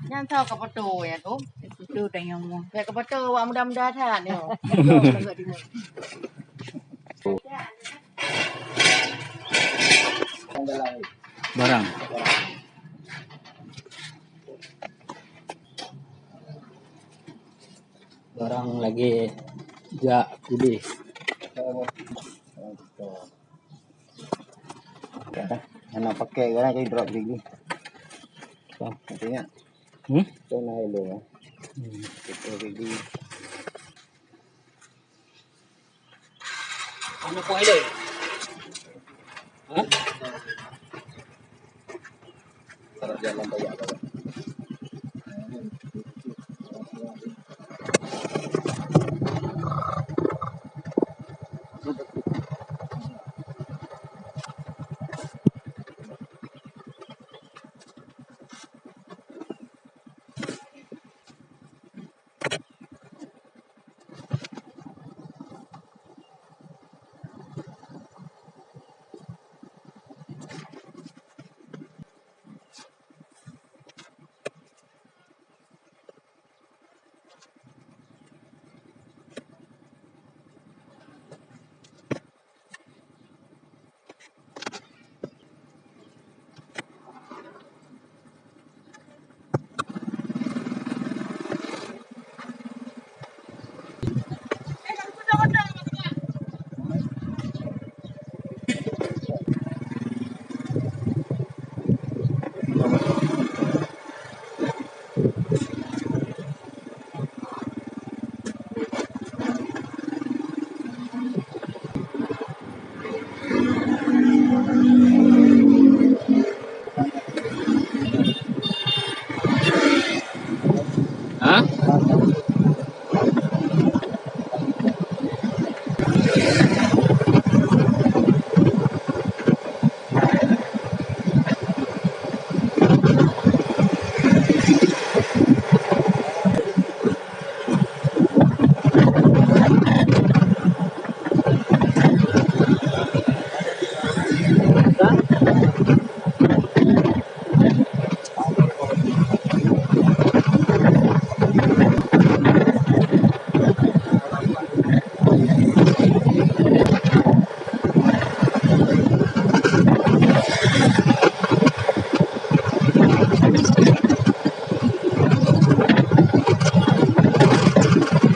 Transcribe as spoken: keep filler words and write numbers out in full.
Nyan tho kapato ya tu. Itu dah nyamuk. Ya kapato awak muda-muda that ni. Barang. Barang lagi jak kudeh. Anak pakai kan, jadi drop gigi. Ingat? Hmm? Kena hello. Hmm. Kita gigi. Mana kuah dia? Hah? Kalau jalan banyak banget.